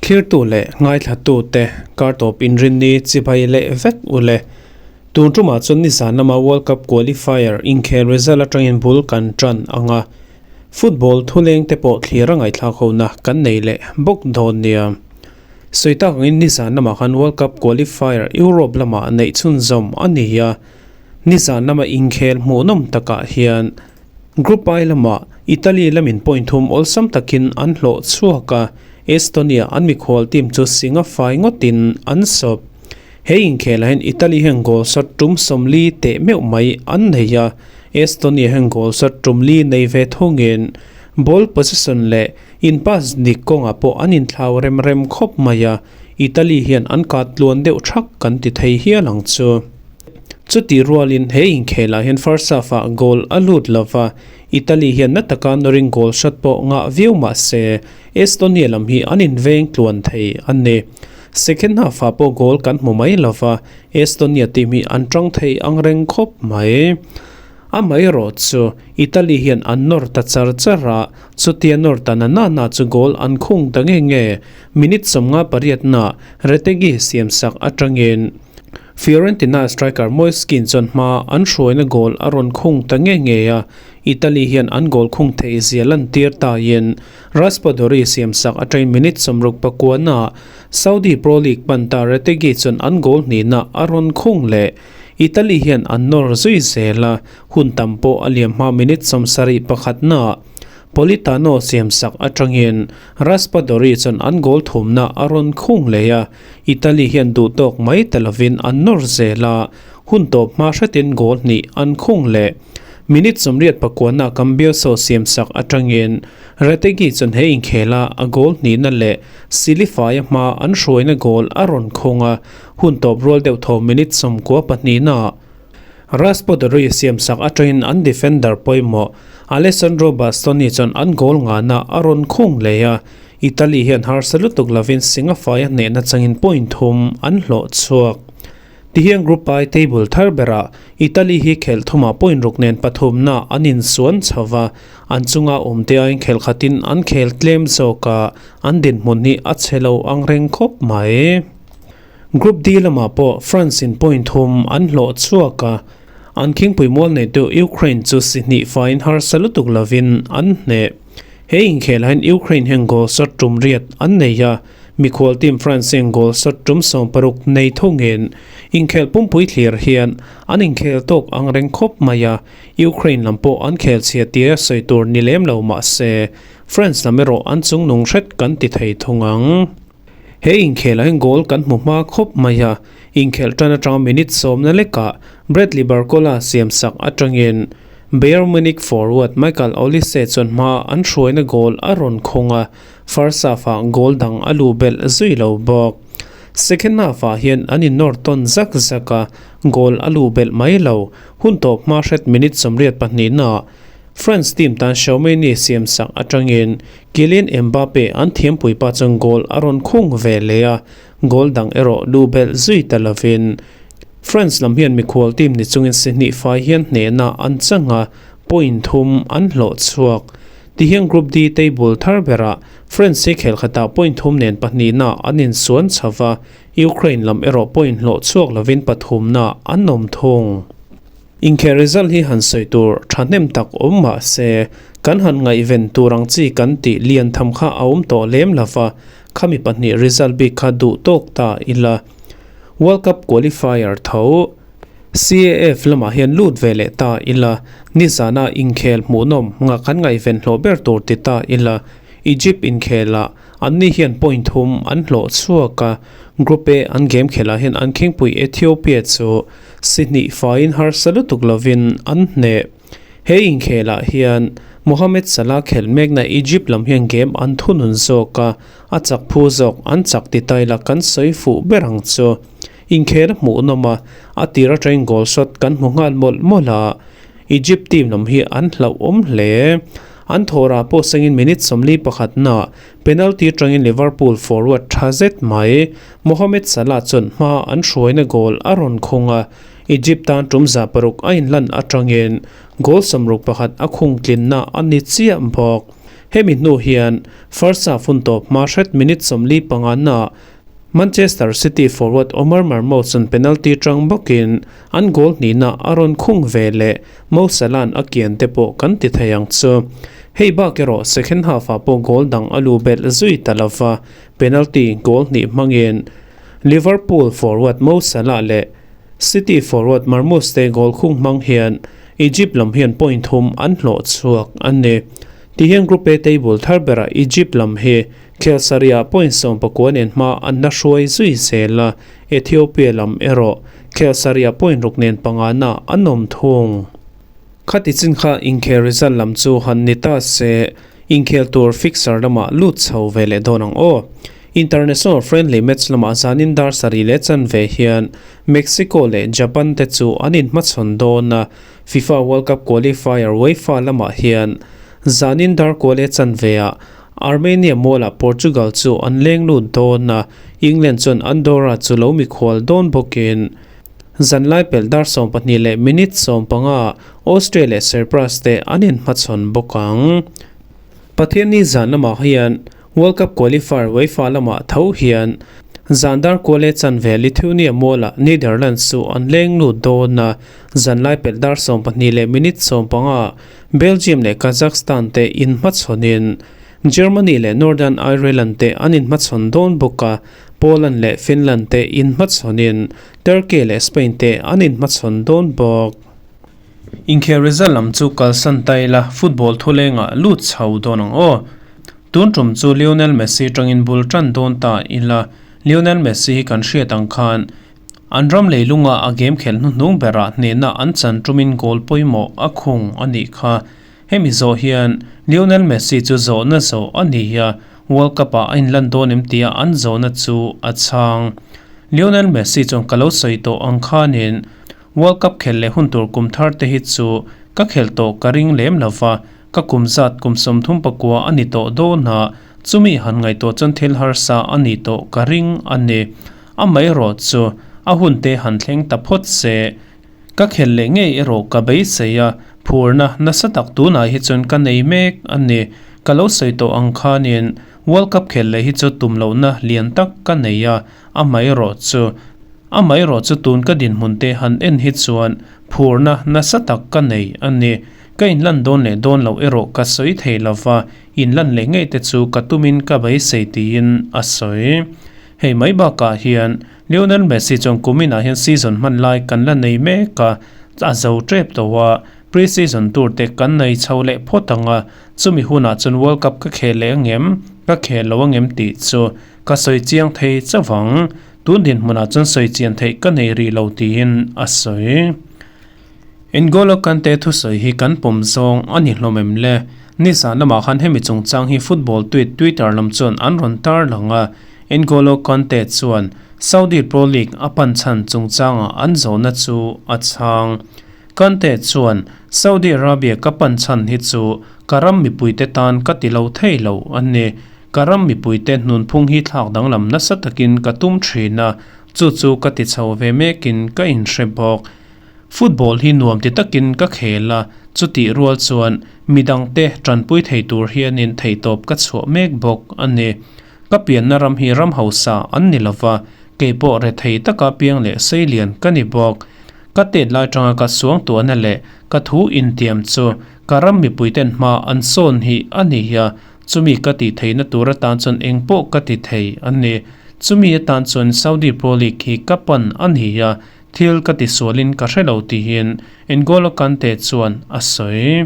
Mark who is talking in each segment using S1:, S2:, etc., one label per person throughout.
S1: Thlirtu leh ngaithlatute kartawp inrinni chibai leh vek u le. Tun tumah chuan nizan lama World Cup qualifier inkhel result atangin bul kan tan ang a. Football thuleng te pawh thlir a ngaihthlak hona kan nei leh bawk dawn nia. Sawi tak angin nizan lamah khan World Cup qualifier Europe lamah neih chhunzawm a ni a. Nizan lama inkhel hmuhnawm takah hian Group I lamah Italy lamin point thum awlsam takin an hlawh chhuak a, Estonia an mikhual team chu singa fai ngawtin an sawp. He inkhelah hian Italy hian goal shot tum 40 teh meuh mai an nei a, Estonia hian goal shot tum li nei ve thungin ball possession leh in pass dik kawngah pawh an inthlau rem rem khawp mai a, Italy hian an kat tluan deuh thak kan ti thei hial ang chu. Chutih rualin he inkhelah hian first half-ah goal a lut lo va, Italy hian na taka nawrin goal shot pawh ngah viau mah se Estonia lam hi an inveng tluan thei a ni. Second half-ah pawh goal kan hmu mai lo va, Estonia team hi an tang thei ang reng khawp mai. Amaherawh chu Italy hian an nawr ta char char a, chutia nawr ta na na na chu goal an khung ta nge nge. Minute 58-na Retegui siamsak atangin Fiorentina striker Moise Kean chuan hma an hruaina goal a rawn khung ta nge nge a, Italy hian an goal khung theih zia lantir taiin Raspadori siamsak atangin minute 69-ah Saudi Pro League pan ta Retegui chuan an goal hnihna a rawn khung leh. Italy hian an nawr zui zel a, hun tam pawh a liam hma minute 71-naah Politano siamsak atangin Raspadori chuan an goal thumna a rawn khung leh a, Italy hian duh tawk mai ta lovin an nawr zel a, hun tawp hma hretin goal hnih an khung leh. Minute 89-ah Cambiaso siamsak atangin Retegui chuan he inkhela a goal hnihna leh Silifaia hma an hruaina goal a rawn khung a, hun tawp rual deuh thaw minute 92-ah Raspadori siamsak atangin an defender pawimawh Alessandro Bastoni chuan an goal ngana a rawn khung leh a, Italy hian harsa lutuk lovin Singapore-a hnehna changin point thum an hlawh chhuak. Tihian Group I table thar berah Italy hi khelh thumah point ruk nen pathumna an insuan chho va, an chunga awmte aiin khelh khatin an khel tlem zawk a, an dinhmun hi a chhe lo ang reng khawp mai. Group D lamah pawh France in point thum an hlawh chhuak a, an khingpui mual neitu Ukraine chu si hnih faiin harsa lutuk lovin an hneh. He inkhelah hian Ukraine hian goal shot tum riat an nei a, mikhual team France hian goal shot tum 60 nei thungin inkhel pumpui thlir hian an inkhel tawk ang reng khawp mai a, Ukraine lam pawh an khel chhia tia sawi tur ni lem lo mah se France lam erawh an chungnung hret kan ti thei thung ang. He inkhelah hian goal kan hmu hma khawp mai a, inkhelh tan atanga minute 10 na lekah Bradley Barcola siamsak atangin Bayern Munich forward Michael Olise chuan hma an hruaina goal a rawn khawng a, first half-ah goal dang a lu belh zui lo bawk. Second half-ah hian an innawr tawn zak zak a, goal a lu belh mai lo. Hun tawp hma hret minute 82-naah France team tan Tchouameni siamsak atangin Kylian Mbappe an thiampuipa chuan goal a rawn khung ve leh a, goal dang erawh lu belh zui ta lovin France lam hian mikhual team ni chungin si hnih fai hian hnehna an chang a, point thum an hlawh chhuak. Tihian Group D table thar berah France hi khel khatah point thum nen pahnihna an insuan chho va, Ukraine lam erawh point hlawh chhuak lovin pathumna an awm thung. Inkhel result hi han sawi tur thahnem tak awm mah se, kan han ngaihven tur ang chi kan tih lian tham kha a awm tawh lem lo va, khami pahnih result bik kha duh tawk ta ila. World Cup qualifier tho CAF lamah hian lut ve leh ta ila, nizana inkhel hmuhnawm nga kan ngaihven hlawh ber tur ti ta ila, Egypt inkhelah anni hian point thum an hlawh chhuak a, Group A an game khelah hian an khingpui Ethiopia chu si hnih faiin harsa lutuk lovin an hneh. He inkhelah hian Mohamed Salah khelh mekna Egypt lam hian game an thunun zawk a, A chak phu zawk an chak ti tai la kan sawi fuh ber ang chu. Inkhel a hmuh nawm a, a tir atangin goal shot kan hmu nghal mawlh mawlh a. Egypt team lam hi an hlauhawm hle. An thawrah pawh sengin minute 41 na penalty atangin Liverpool forward tha zet mai Mohamed Salah chuan hma an hruaina goal a rawn khung a. Egypt tan tum 600 a inlan atangin goal 61 a khung tlinna a ni chiah bawk. Hemi hnu hian first half hun tawp hma hret minute 45 na Manchester City forward Omar Marmoush chuan penalty tang bawkin an goal hnihna a rawn khung ve leh Mo Salah-a'n a kian te pawh kan ti thei ang chu. Hei bak erawh second half-ah pawh goal dang a lu belh zui ta lova, penalty goal hnih hmangin Liverpool forward Mo Salah leh City forward Marmoush te goal khung hmang hian Egypt lam hian point thum an hlawh chhuak a ni. Tihian Group A table thar berah Egypt lam hi Khel sarihah point 19 nen hma an la hruai zui zel a, Ethiopia lam erawh khel sarihah point ruk nen pangana an awm thung. Khati chin kha inkhel result lam chu han ni ta se, inkhel tur fixture lamah lut chho ve leh dawn ang aw. International friendly match lamah zanin dar sarih leh chanve hian Mexico leh Japan te chu an inhmachhawn dawn a, FIFA World Cup qualifier UEFA lamah hian zanin dar kua leh chanveah Armenia mualah Portugal chu an leng lut dawn a, England chuan Andorra chu lo mikhual dawn bawkin zanlai pelh dar 12 leh minute 15 Austria leh Cyprus te an inhmachhawn bawk ang. Pathianni zan lamah hian World Cup qualifier UEFA lamah tho hian zan dar kua leh chanve Lithuania mualah Netherlands chu an leng lut dawn a, zanlai pelh dar 12 leh minute 15 Belgium leh Kazakhstan te inhmachhawnin Germany leh Northern Ireland te an inhmachhawn dawn bawk a, Poland leh Finland te inhmachhawnin Turkey leh Spain te an inhmachhawn dawn bawk. Inkhel result lam chu kalsan ta ila football thulengah lut chho dawn ang aw. Tun tum chu Lionel Messi tangin bul tan dawn ta ila, Lionel Messi hi kan hriat ang khan An ram leilunga a game khelh hnuhnung berah hnehna an chan tumin goal pawimawh a khung a nih kha. Hemi zawh hian Lionel Messi chu zawhna zawh a ni a, World Cup-ah a inlan dawn em tia an zawhna chu a chhang. Lionel Messi chuan ka lo sawi tawh ang khanin World Cup khelh leh hun tur kum thar te hi chu ka khelh tawh ka ring lem lo va, ka kum zat kum 39 a ni tawh dawn a, chumi han ngaihtuah chuan thil harsa a nih tawh ka ring a ni. Amaherawh chu a hun te han thleng ta phawt se, ka khelh leh ngei erawh ka beisei a, phurna nasa tak tunah hi chuan ka nei mek a ni. Ka lo sawi tawh ang khanin World Cup khelh leh hi chu tum lohna lian tak ka nei a, amaherawh chu amaherawh chu tun ka dinhmun te han en hi chuan phurna nasa tak ka nei a ni. Ka inlan dawn leh dawn loh erawh ka sawi thei lova, inlan leh ngei te chu ka tumin ka beisei tiin a sawi. Hei mai bakah hian Lionel Messi chuan kuminah hian season hman lai kan la nei mek a, a zo tep tawh a, pre-season tur te kan nei chho leh phawt ang a, chumi hunah chuan World Cup ka khel leh angem, ka khel lo angem tih chu ka sawi chiang thei chauh ang, tun dinhmunah chuan sawi chian theih ka nei rih lo tiin a sawi. N'Golo Kante thusawi hi kan pawm zawng a ni hlawm em le? Nizan lamah khan hemi chungchang hi football tweet Twitter lam chuan an rawn tar lang a, N'Golo Kante chuan Saudi Pro League a pan chhan chungchangah an zawhna chu a chhang. Kante chuan, Saudi Arabia ka pan chhan hi chu ka ram mipuite tan ka ti lo thei lo a ni. Ka ram mipuite hnunphung hi thlak danglam nasa takin ka tum thin a, chu chu ka ti chho ve mekin ka inhre bawk. Football hi nuam ti takin ka khel a, chutih rual chuan midangte tanpui thei tur hianin theihtawp ka chhuah mek bawk a ni. Ka pianna ram hi ram hausa an ni lova, keipawh rethei taka piang leh seilian ka ni bawk. Ka tet lai tanga ka suangtuahna leh ka thu intiam chu ka ram mipuiten hma an sawn hi a ni a, chumi ka tih theihna tur atan chuan engpawh ka ti thei a ni. Chumi atan chuan Saudi Pro League hi ka pan a ni a, Thil ka ti sualin ka hre lo tihin N'Golo Kante chuan a sawi.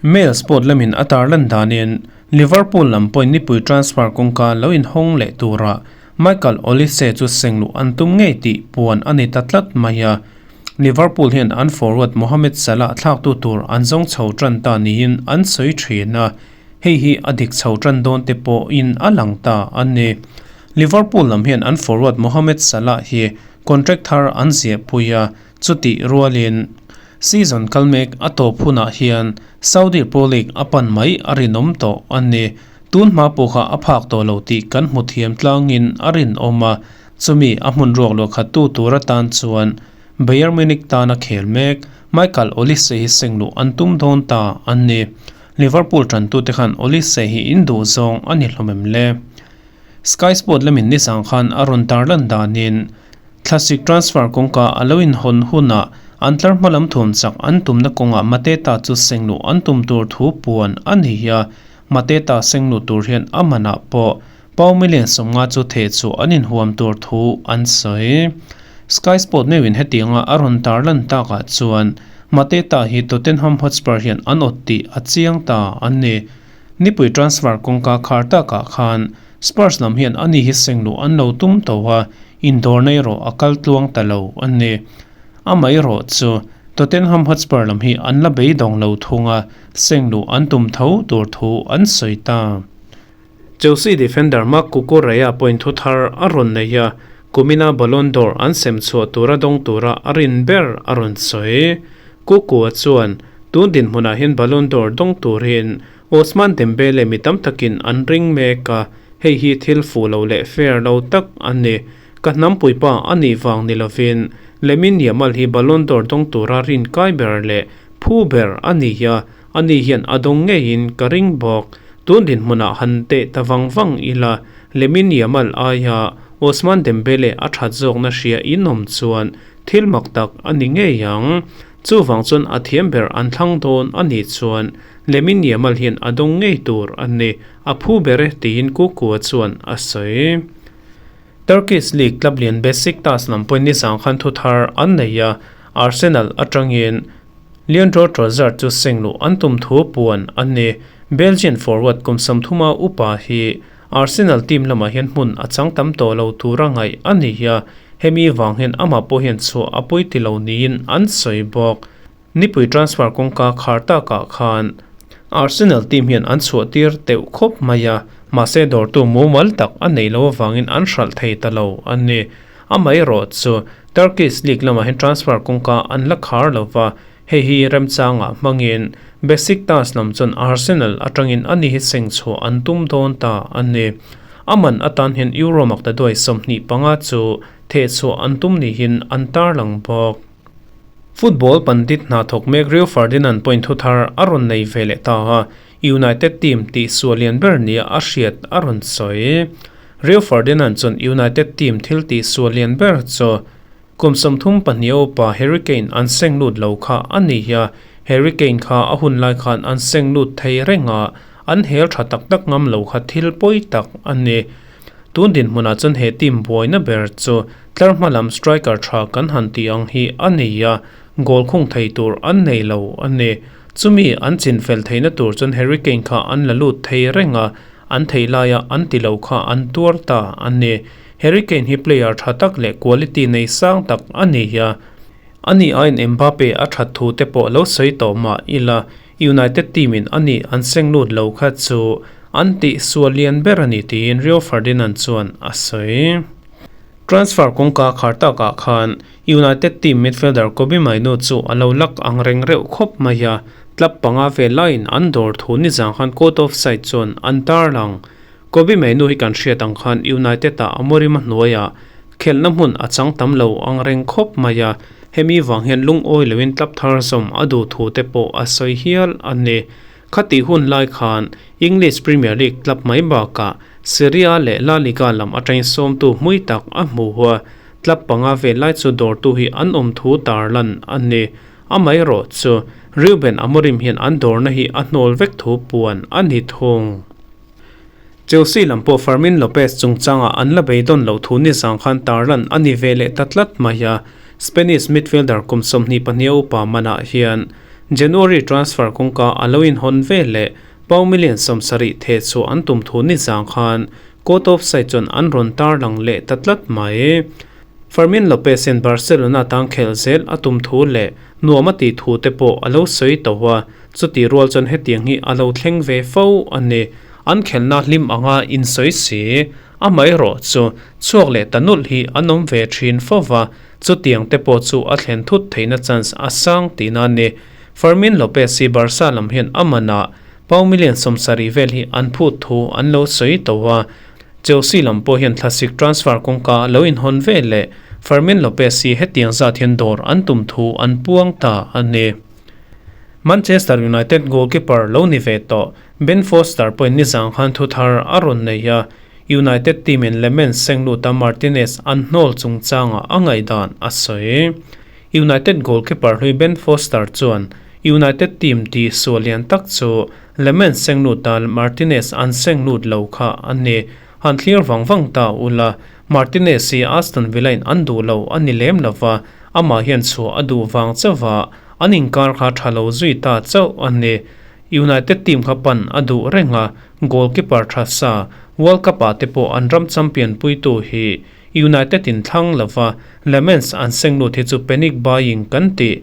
S1: Mail Sport lamin a tarlan danin Liverpool lam pawhin nipui transfer kawngka lo inhawng leh turah Michael Olise chu sengluh an tum ngei tih puan a ni ta tlat mai a. Liverpool hian an forward Mohamed Salah thlaktu tur an zawng chho tan ta niin an sawi thin a, hei hi a dik chho tan dawn te pawhin a lang ta a ni. Liverpool lam hian an forward Mohamed Salah hi contract thar an ziahpui a, chutih rualin season kal mek a tawp hunah hian Saudi Pro League a pan mai a rinawm tawh a ni. Tun hma pawh kha a phak tawh lo tih kan hmu thiam tlangin a rinawm a, chumi a hmun ruak luah khattu tur atan chuan Bayern Munich tana khel mek Michael Olise hi sengluh an tum dawn ta an ni. Liverpool tantute khan Olise hi in duh zawng a ni hlawm em le? Sky Sport lamin nizang khan a rawn tarlan danin thlasik transfer kawngka a lo inhawn hunah an tlar hma lam thum chak an tumna kawngah Mateta chu sengluh an tum tur thu puan a ni a, Mateta sengluh tur hian a manah pawh pau million 50 chu theh chu an inhuam tur thu an sawi. Sky Sport meuhin hetianga a rawn tarlan takah chuan Mateta hi Tottenham Hotspur hian an awt tih a chiang ta a ni. Nipui transfer kawngka khar takah khan Spurs lam hian ani hi sengluh an lo tum tawh a, indawrna erawh a kal tluang ta lo a ni. Amaherawh chu Tottenham Hotspur lam hi an la beidawng lo thung a, sengluh an tum tho tur thu an sawi ta. Chelsea defender Marc Cucurella pawhin thu thar a rawn nei a, kumina Ballon d'Or an sem chhuah tura dawng tura a rin ber a rawn sawi. Cucu-a chuan, Tun dinhmunah hian Ballon d'Or dawng turin Ousmane Dembele mi tam takin an ring mek a, hei hi thil fuh lo leh fair lo tak a ni. Ka hnampuipa a nih vang ni lovin Lamine Yamal hi Ballon d'Or dawng tura rin kai ber leh phu ber a ni a, ani hian a dawng ngeiin ka ring bawk. Tun dinhmunah han teh ta vang vang ila, Lamine Yamal aia Ousmane Dembele a that zawkna hria in awm chuan thil mak tak a ni ngei ang. Chuvang chuan a thiam ber an thlang dawn a nih chuan Lamine Yamal hian a dawng ngei tur a ni, a phu ber e tiin Kukua chuan a sawi. Turkish League club lian Besiktas lam pawhin nizang khan thu thar an nei a, Arsenal atangin Leandro Trossard chu sengluh an tum thu puan a ni. Belgian forward kum 30 upa hi Arsenal team lamah hian hmun a chang tam tawh lo tura ngaih a ni a, hemi vang hian amah pawh hian chhuah a pawi ti lo niin an sawi bawk. Nipui transfer kawngka khar takah khan Arsenal team hian an chhuah tir teuh khawp mai a, mahse dawrtu mumal tak a nei lo avangin an hralh thei ta lo a ni. Amaherawh chu Turkish League lamah hian transfer kawngka an la khar lo va, hei hi remchangah hmangin Besiktas lam chuan Arsenal atangin a ni hi seng chhuah an tum dawn ta a ni. A man atan hian Euro maktaduai 25 chu thehchhuah an tum niin an tarlang bawk. Football pandit hna thawk mek Rio Ferdinand pawhin thu thar a rawn nei ve leh ta a, United team tih sual lian ber nia a hriat a rawn sawi. Rio Ferdinand chuan United team thil tih sual lian ber chu kum 32 upa Harry Kane an seng lut lo kha a ni a, Harry Kane kha a hun lai khan an seng lut thei reng a, an hel tha tak tak ngam lo kha thil pawi tak a ni. Tun dinhmunah chuan he team buaina ber chu tlar hma lam striker tha kan han tih ang hi a nei a, goal khung thei tur an nei lo a ni. Chumi an chin fel theihna tur chuan Harry Kane kha an la lut thei reng a, an thei laia an ti lo kha an tuar ta a ni. Harry Kane hi player tha tak leh quality nei sang tak a ni a, ani aiin Mbappe a that thu te pawh lo sawi tawh mah ila, United team in a nih an seng lut lo kha chu an tih sual lian ber a ni tiin Rio Ferdinand chuan a sawi. Transfer kawngka khar takah khan United team midfielder Kobbie Mainoo chu a lo lak ang reng reuh khawp mai a, club panga vel laiin an dawr thu nizang khan court of side chuan an tarlang. Kobbie Mainoo hi kan hriat ang khan United ah Amorim a hnuaiah khelhna hmun a chang tam lo ang reng khawp mai a, hemi vang hian lungawi loin club thar zawm a duh thu te pawh a sawi hial a ni. Khati hun lai khan English Premier League club mai bakah Serie A leh La Liga lam atangin sawmtu hmui tak a hmu a, club panga vel lai chu dawrtu hi an awm thu tarlan a ni. Amaherawh chu Ruben Amorim hian an dawrna hi a hnawl vek thu puan a ni thung. Chelsea lam pawh Fermin Lopez chungchangah an la beidawn loh thu nizang khan tarlan a ni ve leh ta tlat mai a, Spanish midfielder kum 22 upa manah hian January transfer kawngka a lo inhawn ve leh pau million 70 theh chhuah an tum thu nizang khan court of side chuan an rawn tarlang leh ta tlat mai. Fermin Lopez hian Barcelona tang khelh zel a tum thu leh nuam a tih thu te pawh a lo sawi tawh a, chuti rual chuan hetiang hi a lo thleng ve fo a ni. An khelhna hlim anga insawi si, amaherawh chu chhuak leh ta nulh hi an awm ve thin fo va, chutiang te pawh chu a thlen thut theihna chance a sang tihna a ni. Fermin Lopez hi Barca lam hian a manah pau million 70 vel hi an phut thu an lo sawi tawh a, Chelsea lam pawh hian thlasik transfer kawngka lo inhawn ve leh. Fermin Lopez hi hetiang zat hian dawr an tum thu an puang ta a ni. Manchester United goalkeeper lo ni ve tawh Ben Foster pawhin nizang khan thu thar a rawn nei a, United team in Lemens sengluta Martinez an hnawl chungchangah a ngaihdan a sawi. United goalkeeper hlui Ben Foster chuan United team tih sual lian tak chu Lemens sengluta Martinez an senglut lo kha a ni. Han thlir vang vang ta ula, Martinez hi Aston Villa in an duh lo a ni lem lova, amah hian chhuah a duh vang chauha an inkar kha tha lo zui ta chauh a ni. United team kha pan a duh reng a, goalkeeper tha sa, World Cup ah te pawh an ram champion puitu hi United in thlang lova, Lemens an seng lut hi chu panic buying kan tih.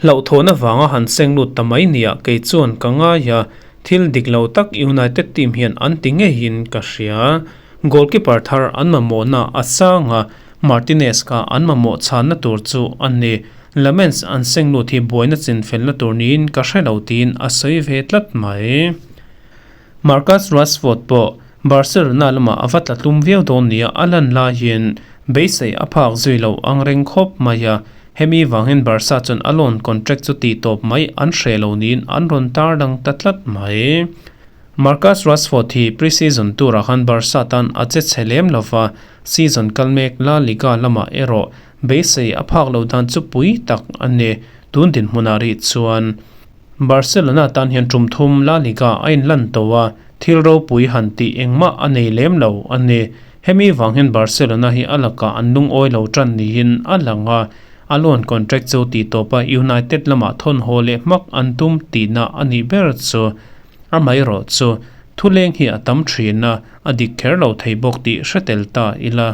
S1: Hlauhthawhna vanga han seng lut ta mai nia kei chuan ka ngai a, thil dik lo tak United team hian an ti ngeiin ka hria. Goalkeeper thar an mamawhna a sang a, Martinez kha an mamawh chhanna tur chu a ni. Lamens an seng lut hi buaina chinfelna tur niin ka hre lo tiin a sawi ve tlat mai. Marcus Rashford pawh Barcelona lamah a va tla tlum viau dawn nia a lan laiin beisei a phak zui lo ang reng khawp mai a, hemi vangin Barca chuan a loan contract chu tihtawp mai an hreh lo niin an rawn tarlang ta tlat mai. Marcus Rashford hi pre-season turah khan Barca tan a che chhe lem lova, season kal mek La Liga lamah erawh beisei a phak lo dan chu pui tak a ni. Tun dinhmunah rih chuan Barcelona tan hian tum thum La Liga a inlan tawh a, thil ropui han tih engmah a nei lem lo a ni. Hemi vang hian Barcelona hi a lakah an lungawi lo tan niin a lang a, a loan contract chu tihtawpa United lamah thawn haw leh hmak an tum tihna a nih ber chu. Amaherawh chu, thuleng hi a tam thin a, a dik kher lo thei bawk tih hre tel ta ila.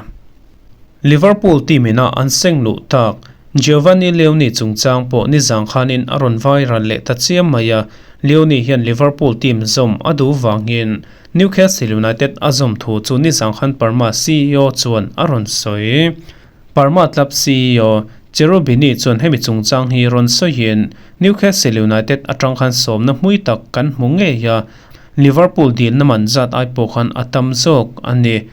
S1: Liverpool team ina an seng luh tak Giovanni Leoni chungchang pawh nizang khanin a rawn viral leh ta chiam mai a, Leoni hian Liverpool team zawm a duh vangin Newcastle United a zawm thu chu nizang khan Parma CEO chuan a rawn sawi. Parma club CEO Cherubini chuan hemi chungchang hi rawn sawiin Newcastle United atang khan sawmna hmui tak kan hmu ngei a, Liverpool dilna man zat ai pawh khan a tam zawk a ni.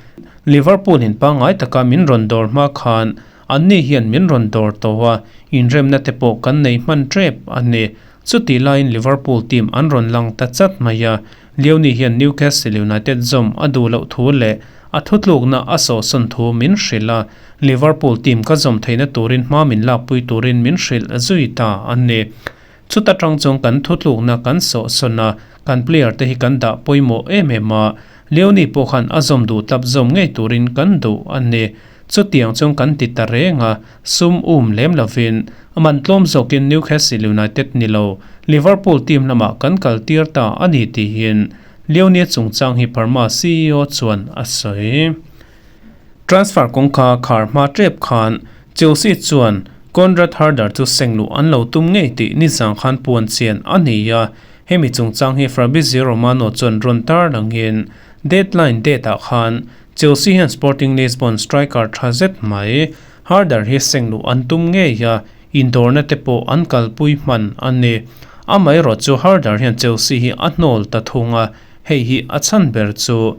S1: Liverpool in pangngai taka min rawn dawr hma khan anni hian min rawn dawr tawh a, inremna te pawh kan nei hman tep a ni. Chutih laiin Liverpool team an rawn lang ta chat mai a, Leoni hian Newcastle United zawm a duh loh thu leh a thutlukna a sawhsawn thu min hrilh a, Liverpool team ka zawm theihna turin hma min lakpui turin min hrilh zui ta a ni. Chuta tang chuan kan thutlukna kan sawhsawn a, kan player te hi kan dah pawimawh em em a, Leoni pawh khan a zawm duh tlap zawm ngei turin kan duh a ni. Chutiang chuan kan ti ta reng a, sum um lem lovin a man tlawm zawkin Newcastle United ni lo, Liverpool team lamah kan kal tir ta a ni tiin Leonie chungchang hi Parma CEO chuan a sawi. Transfer kawngka khar hma tep khan Chelsea chuan Conrad Harder chu seng luh an lo tum ngei tih nizang khan puan chian a ni a, hemi chungchang hi Fabrizio Romano chuan rawn tar langin deadline date ah khan Chelsea hian Sporting Lisbon striker tha zet mai Harder hi seng luh an tum ngei a, indawrna te pawh an kalpui hman a ni. Amaherawh chu Harder hian Chelsea hi a hnawl ta thung a, hei hi a chhan ber chu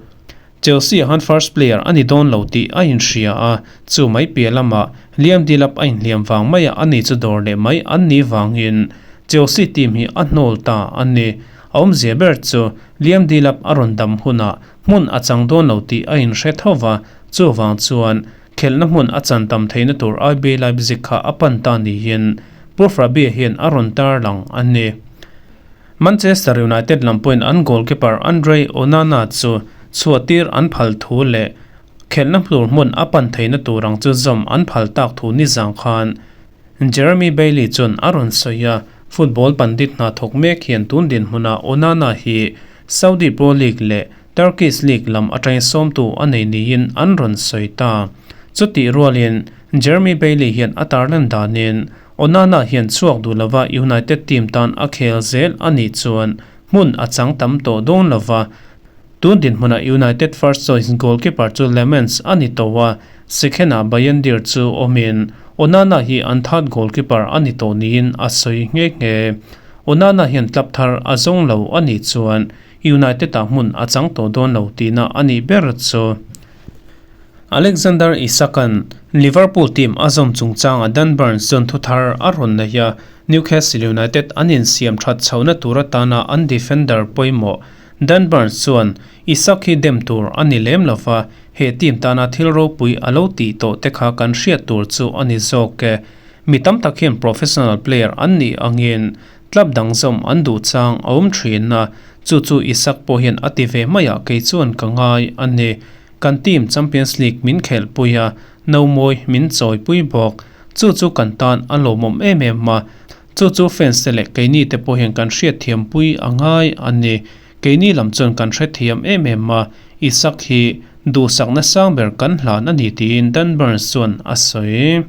S1: Chelsea ah khan first player a ni dawn lo tih a inhria a, chu mai piah lamah Liam Delap a inhliam vang maia a ni chu dawr leh mai an nih vangin Chelsea team hi a hnawl ta a ni. A awmzia ber chu Liam Delap a rawn dam hunah Hmun a chang dawn lo tih a inhre tho va, chuvang chuan khelhna hmun a chan tam theihna tur RB Leipzig kha a pan ta niin Pu Frabia hian a rawn tarlang a ni. Manchester United lam pawhin an goalkeeper Andre Onana chu chhuahtir an phal thu leh khelhna tur hmun a pan theihna tur ang chu zawm an phal tak thu nizang khan Jeremy Bailey chuan a rawn sawi a, football pandit hna thawk mek hian tun dinhmunah Onana hi Saudi Pro League leh Turkish League lam atangin sawmtu a nei niin an rawn sawi ta. Chutih rualin Jeremy Bailey hian a tarlan danin Onana hian chhuak duh lova United team tan a khel zel a nih chuan hmun a chang tam tawh dawn lova, Tun dinhmunah United first choice goalkeeper chu Lammens a ni tawh a, Sekhen-ah Bayindir chu awmin Onana hi an third goalkeeper a ni tawh niin a sawi nghe nghe. Onana hian club thar a zawng lo a nih chuan United-ah hmun a chang tawh dawn lo tihna a nih ber chu. Alexander Isak-a'n Liverpool team a zawm chungchangah Dan Burns chuan thuthar a rawn nei a, Newcastle United an insiam that chhohna tur atana an defender pawimawh Dan Burns chuan Isak hi dem tur a ni lem lo va, he team tana thil ropui a lo tih tawh te kha kan hriat tur chu a ni zawk e. Mi tam tak hian professional player an nih angin club dang zawm an duh chang a awm thin a, chu chu Isak pawh hian a ti ve maiah kei chuan ka ngai a ni. Kan team Champions League min khelhpui a, no mawi min chawipui bawk. Chu chu kan tan a lawmawm em em a, chu chu fans te leh keini te pawh hian kan hriatthiampui a ngai a ni. Keini lam chuan kan hrethiam em em a, Isak hi duhsakna sang ber kan hlan a ni tiin Dan Burns chuan a sawi.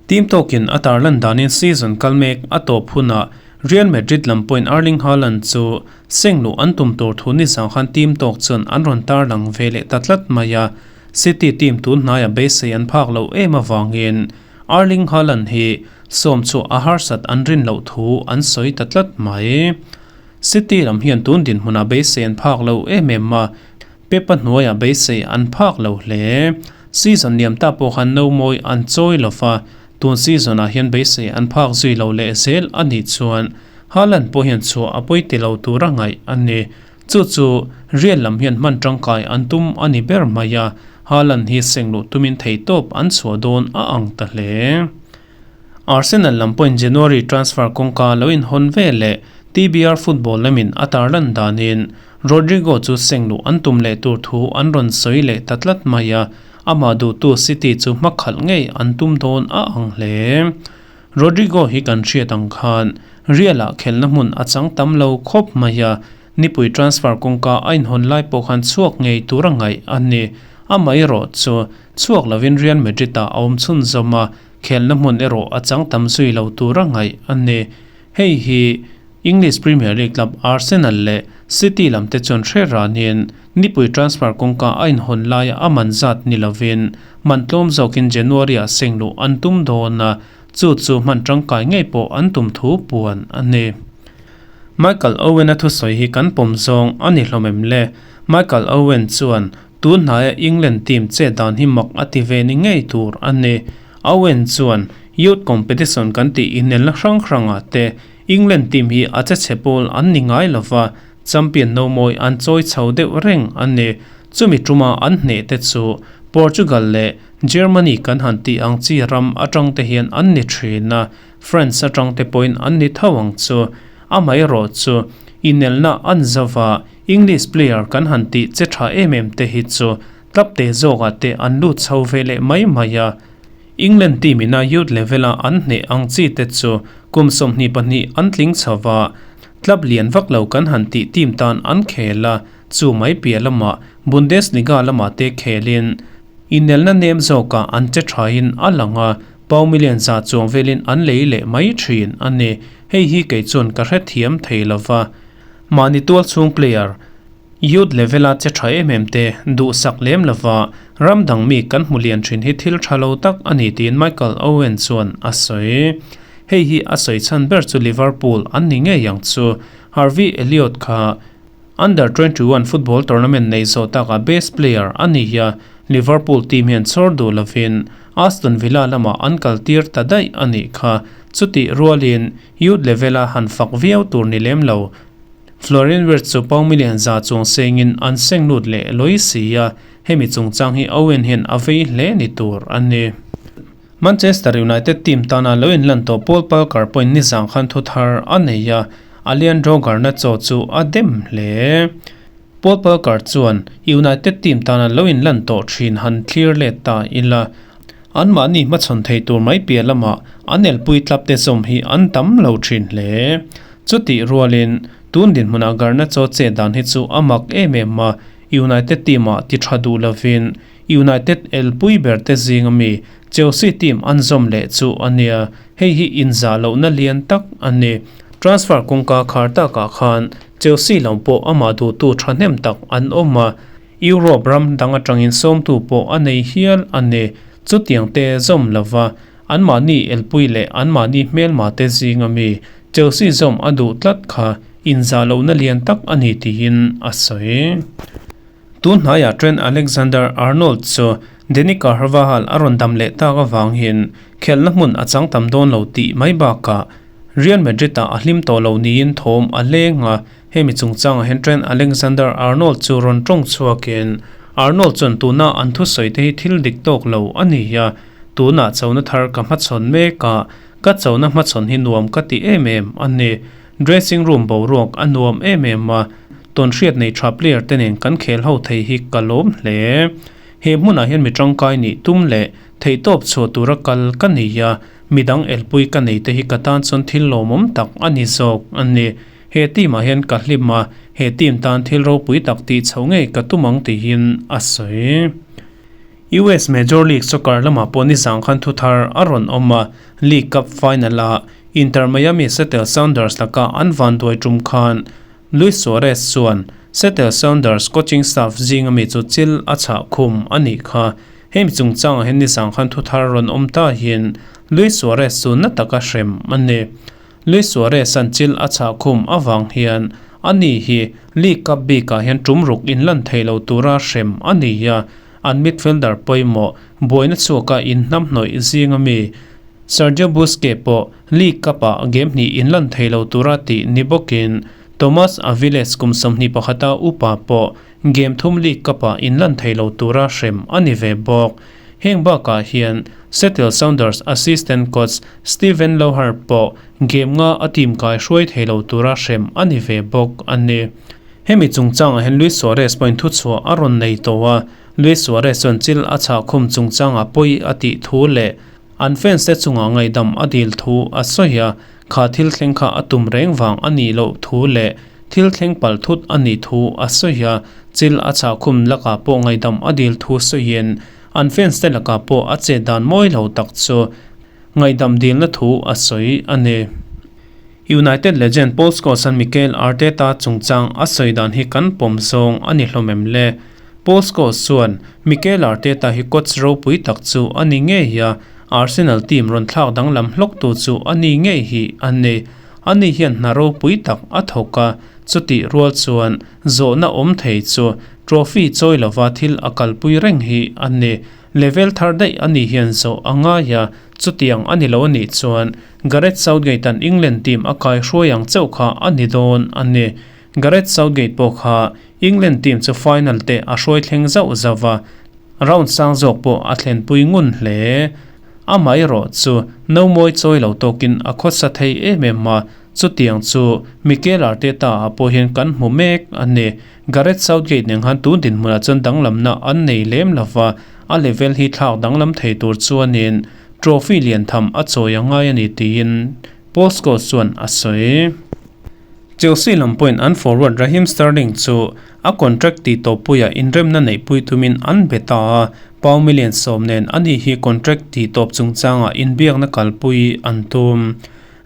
S1: Team tawkin a tarlan danin season kal mek a tawp hunah Real Madrid lam pawhin Erling Haaland chu seng luh an tum tur thu nizang khan team tawk chuan an rawn tarlang ve leh ta tlat mai a, City team tun hnaia beisei an phak loh em avangin Erling Haaland hi sawm chhuah a harsat an rin loh thu an sawi ta tlat mai. City lam hian tun dinhmunah beisei an phak lo em em a, Pep-a hnuaiah beisei an phak lo hle. Season liam ta pawh khan no mawi an chawi lo va, Tun season ah hian beisei an phak zui lo leh zel a nih chuan Haaland pawh hian chhuah a pawi ti lo tur a ngaih a ni. Chu chu Real lam hian hman tangkai an tum a ni ber mai a, Haaland hi seng luh tumin theihtawp an chhuah dawn a ang ta hle. Arsenal lam pawhin January transfer kawngka lo inhawn ve leh TBR football lamin a tarlan danin Rodrygo chu seng luh an tum leh tur thu an rawn sawi leh ta tlat mai a, Amah duhtu City chu hmakhalh ngei an tum dawn a ang hle. Rodrygo hi kan hriat ang khan Real-ah khelhna hmun a chang tam lo khawp mai a, nipui transfer kawngka a inhawn lai pawh khan chhuak ngei tur a ngaih a ni. Amaherawh chu chhuak lovin Real Madrid-ah a awm chhunzawm a, khelhna hmun erawh a chang tam zui lo tur a ngaih a ni. Hei hi English Premier League club Arsenal leh City lam te chuan hre ranin nipui transfer kawngka a inhawn laia a man zat ni lovin man tlawm zawkin January-ah seng luh an tum dawn a, chu chu hman tangkai ngei pawh an tum thu puan a ni. Michael Owen-a thusawi hi kan pawm zawng a ni hlawm em le? Michael Owen chuan tun hnaia England team chet dan hi mak a ti ve ni ngei tur a ni. Owen chuan youth competition kan tih inelna hrang hrangah te England team hi a che chhe pawl an ni ngai lova, champion no mawi an chawi chho deuh reng a ni. Chumi tuma an hneh te chu Portugal leh Germany kan han tih ang chi ram atang te hian an ni thin a, France atang te pawhin an ni tho ang chu. Amaherawh chu inelna an zova English player kan han tih che tha em em te hi chu club te zawkah te an lut chho ve leh mai mai a. England team ina youth level a an hneh ang chi te chu kum 22 an tling chho va, club lian vak lo kan han tih team tan an khel a, chu mai piah lamah Bundesliga lamah te khelin inelna nem zawkah an che thain a lang a, pau million za chuang velin an lei leh mai thin a ni. Hei hi kei chuan ka hrethiam thei lo va, mahni tualchhung player Youth level a che tha em em te duhsak lem lova ram dang mi kan hmu lian thin hi thil tha lo tak a ni tiin Michael Owen chuan a sawi. Hei hi a sawi chhan ber chu Liverpool an ni ngei ang chu. Harvey Elliott kha Under 21 football tournament nei zawh takah best player a ni a, Liverpool team hian chhawr duh lovin Aston Villa lamah an kal tir ta daih a nih kha. Chutih rualin youth level a han fak viau tur ni lem lo. Florian Wirtz chu pau million za chuang sengin an seng lut leh lawi si a, hemi chungchang hi Owen hian a vei hle ni tur a ni. Manchester United team tana lo inlan tawh Paul Palker pawhin nizang khan thu thar a nei a, Alejandro Garnacho chu a dem hle. Paul Palker chuan United team tana lo inlan tawh thin han thlir let ta ila, anmahni hmachhawn thei tur mai piah lamah an elpui tlap te zawm hi an tam lo thin hle. Chutih rualin, tun dinhmunah Garnacho chet dan hi chu a mak em em a, United team-ah ti tha duh lovin United elpui ber te zinga mi Chelsea team an zawm leh chu a nia, hei hi inzah lohna lian tak a ni. Transfer kawngka khar takah khan Chelsea lam pawh amah duhtu thahnem tak an awm a, Europe ram dang atangin sawmtu pawh a nei hial a ni. Chutiang te zawm lova anmahni elpui leh anmahni hmelma te zinga mi Chelsea zawm a duh tlat kha inzah lohna lian tak a ni tiin a sawi. Tun hnaiah Trent Alexander-Arnold chu Dani Carvajal a rawn dam leh tak avangin khelhna hmun a chang tam dawn lo tih mai bakah Real Madrid-ah a hlim tawh lo niin thawm a leng a, hemi chungchangah hian Trent Alexander-Arnold chu rawn tawng chhuakin Arnold chuan tuna an thusawi te hi thil dik tawk lo a ni a, tunah chona thar ka hmachhawn mek a, ka chona hmachhawn hi nuam ka ti em em a ni. Dressing room boruak a nuam em em a, tawnhriat nei tha player te nen kan khel ho thei hi ka lawm hle. He hmunah hian mi tangkai nih tum leh theihtawp chhuah tura kal ka nei a, midang elpui ka nei te hi ka tan chuan thil lawmawm tak a ni zawk a ni. He team ah hian ka hlim a, he team tan thil ropui tak tih chhoh ngei ka tum ang tihin a sawi. US Major League Soccer lamah pawh nizang khan thu thar a rawn awm a, League Cup final-ah Inter Miami Seattle Sounders laka an vanduai tum khan Luis Suarez chuan Seattle Sounders coaching staff zinga mi chu chil a chhah khum a nih kha. Hemi chungchangah hian nizang khan thu thar rawn awm ta hian Luis Suarez chu na taka hrem a ni. Luis Suarez-a'n chil a chhah khum avang hian ani hi League Cup bikah hian tum ruk inlan thei lo tura hrem a ni a, an midfielder pawimawh buaina chhuaka inhnamhnawih zinga mi Sergio Busquets pawh League Cup-ah game hnih inlan thei lo tura tih ni bawkin Tomas Aviles kum 21-a upa pawh game thum League Cup-ah inlan thei lo tura hrem a ni ve bawk. Heng bakah hian Seattle Sounders assistant coach Steven Lohar pawh game nga a team kai hruai thei lo tura hrem a ni ve bawk a ni. Hemi chungchangah hian Luis Suarez pawhin thuchhuah a rawn nei tawh a, Luis Suarez chuan chil a chhah khum chungchangah pawi a tih thu leh an fans te chungah ngaihdam a dil thu a sawi a, kha thil thleng kha a tum reng vang a nih loh thu leh thil thleng palh thut a nih thu a sawi a, chil a chhah khum lakah pawh ngaihdam a dil thu sawiin an fans te lakah pawh a chet dan mawi lo tak chu ngaihdam dilna thu a sawi a ni. United legend Paul Scholes-a'n Mikel Arteta chungchang a sawi dan hi kan pawm zawng a ni hlawm em le? Paul Scholes chuan, Mikel Arteta hi coach ropui tak chu a ni ngei a, Arsenal team rawn thlak danglam hlawktu chu a ni ngei hi a ni. Ani hian hna ropui tak a thawk a, chutih rual chuan zawhna awm thei chu trophy chawi lova thil a kalpui reng hi a ni. Level thar daih a nih hian zawh a ngai a, chutiang a ni lo a nih chuan Gareth Southgate-a'n England team a kai hruai ang chauh kha a ni dawn a ni. Gareth Southgate pawh kha England team chu final te a hruai thleng zauh zauh a, round sang zawk pawh a thlenpui ngun hle. Amaherawh chu no mawi chawi lo tawkin a khawsa thei em em a, chutiang chu Mikel Arteta-ah pawh hian kan hmu mek a ni. Gareth Southgate nen khan tun dinhmunah chuan danglamna an nei lem lo va, a level hi thlak danglam thei tur chuanin trophy lian tham a chawi a ngai a ni tiin Paul Scholes chuan a sawi. Chelsea lam pawhin an forward Raheem Sterling chu a contract tih tawppuiah inremna neihpui tumin an be ta a, pound million 10 nen ani hi contract tih tawp chungchangah inbiakna kalpui an tum.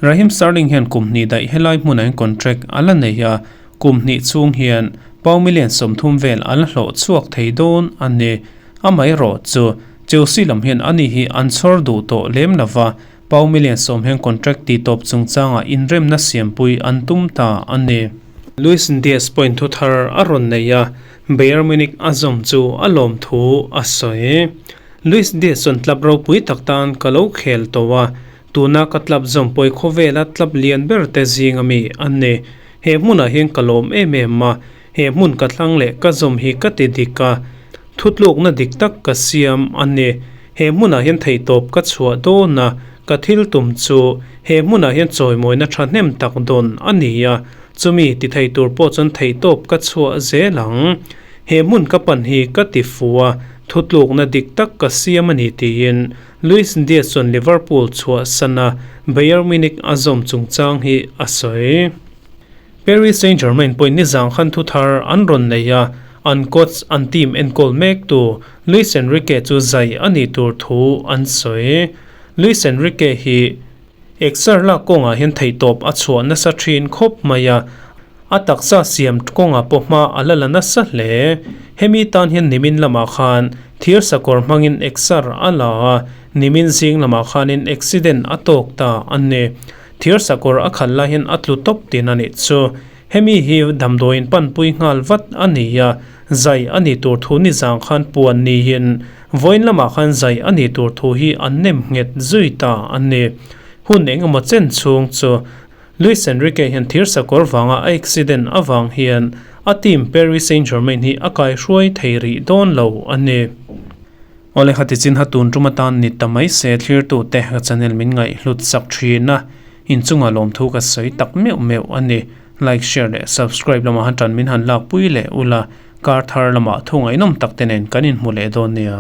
S1: Raheem Sterling hian kum hnih daih helai hmunah hian contract a la nei a, kum hnih chhung hian pound million 30 vel a la hlawh chhuak thei dawn a ni. Amaherawh chu Chelsea lam hian ani hi an chhawr duh tawh lem lo va, pound million 10 hian contract tih tawp chungchangah inremna siampui an tum ta a ni. Luis Diaz pawhin thu thar a rawn nei a, Bayern Munich a zawm chu a lawm thu a sawi. Luis Diaz chuan club ropui tak tan ka lo khel tawh a, Tuna ka tlap zawmpawi khawvela tlap lian ber te zing ami an ni. He hmunah hian ka lawm em em a, he hmun ka thlang leh ka zawm hi ka ti dik a, thutlukna dik tak ka siam a ni. He hmunah hian theihtawp ka chhuah dawn a, ka thil tum chu he hmunah hian chawimawina thahnem tak dawn a ni a, chumi ti thei tur pawh chuan theihtawp ka chhuah zel ang. He hmun ka pan hi ka ti fu a, thutlukna dik tak ka siam a ni tiin Luis Diaz chuan Liverpool chhuahsan a Bayern Munich a zawm chungchang hi a sawi. Paris Saint-Germain pawhin nizang khan thu thar an rawn nei a, an coach an team enkawl mek tu Luis Enrique chu zai a nih tur thu an sawi. Luis Enrique hi exer lak kawngah hian theihtawp a chhuah nasa thin khawp mai a, A taksa siam kawngah pawh hma a la la nasa hle. Hemi tan hian nimin lamah khan thir sakawr hmangin exer a la a, nimin zing lamah khanin accident a tawk ta a ni. Thir sakawr a khalh lai hian a tlu tawp tin a nih chu. Hemi hi damdawiin panpui nghal vat a ni a, zai a ni tur thu nizang khan puan niin. Vawiin lamah khan zai a nih tur thu hi an nem nghet zui ta a ni. Hun eng emaw chen chhung chu Luis Enrique hian thir sakawr vanga a accident avang hian a team Paris Saint-Germain hi a kaihruai thei rih dawn lo a ni. Awle khati chin ha tun tum atan ni ta mai se thlirtute ka channel min ngaihhlut sak thin a, inchunga lawmthu ka sawi tak meuh meuh a ni. Like, share leh subscribe lamah han tan min han lakpui leh ula, kar thar lamah thu ngaihnawm tak te nen kan inhmu leh dawn nia.